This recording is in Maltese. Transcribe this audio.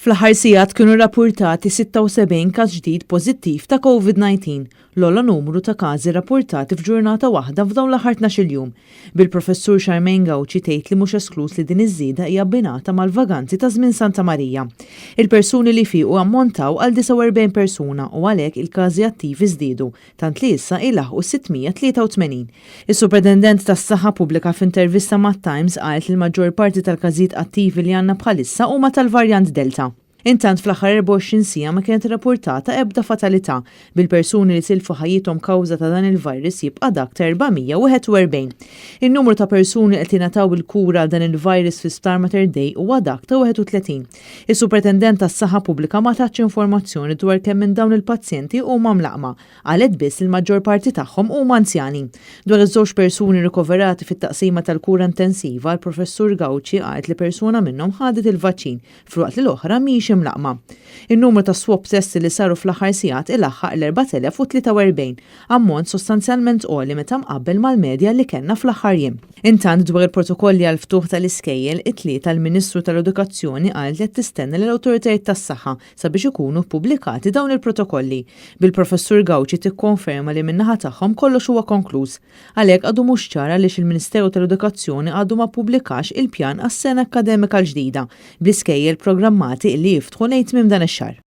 Fl-aħħar sigħat kienu rrappurtati 76 każ ġdid pożittiv ta' Covid-19, l-ogħla numru ta' każi rrappurtati f'ġurnata waħda f'dawn l-aħħar 12-il jum. Bil-Professur Charmaine Gauci tgħid li mhux eskluż li din iż-żieda hija abbinata mal-vaganzi ta' żmien Santa Marija. Il-persuni li fiequ ammontaw għal 49 persuna u għalhekk il-każi attivi żdiedu, tant li issa ilaħħqu 683. Is-Supretendent tas-Saħħa Pubblika f'intervista mat-Times qalet li l-maġġor parti tal-każijiet attivi li għandna bħalissa huma tal-varjant Delta. Intant fl-aħħar 24 siegħa ma kienet irrappurtata ebda fatalità, bil-persuni li tilfu ħajjithom kawża ta' dan il-virus jibqa' dak ta' 441. In-numru ta' persuni li qed jingħataw il-kura għal dan il-virus fl-Isptar Mater Dei huwa dak ta' 31. Is-Supretendent tas-Saħħa Pubblika ma tatx informazzjoni dwar kemm minn dawn il-pazjenti huma mlaqqma. Qalet biss li l-maġġor parti tagħhom huma anzjani. Dwar iż-żewġ persuni rikoverati fit-taqsima tal-kura intensiva, il-Professur Gauci qalet li persuna minnhom ħadet il-vaċċin, filwaqt li l-oħra mhix imlaqqma. In-numru ta' swab tests li saru fl-aħħar sigħat ilaħħaq l-4,043, ammont sostanzjalment ogħli meta mqabbel mal-medja li kellna fl-aħħar jiem. Intant dwar il-protokolli għall-ftuħ tal-iskejjel, it-Tlieta l-Ministru tal-Edukazzjoni qalet li qed tistenna lill-awtoritajiet tas-saħħa sabiex ikunu ppubblikati dawn il-protokolli, bil-Professur Gauci tikkonferma li min-naħa tagħhom kollox huwa konkluż. Għalhekk għadu mhux ċar għaliex il-Ministeru tal-Edukazzjoni għadu ma ppubblikax il-pjan għas-sena akkademika l-ġdida, bl-iskejjel programmati li jiftħu lejn tmiem dan ix-xahar.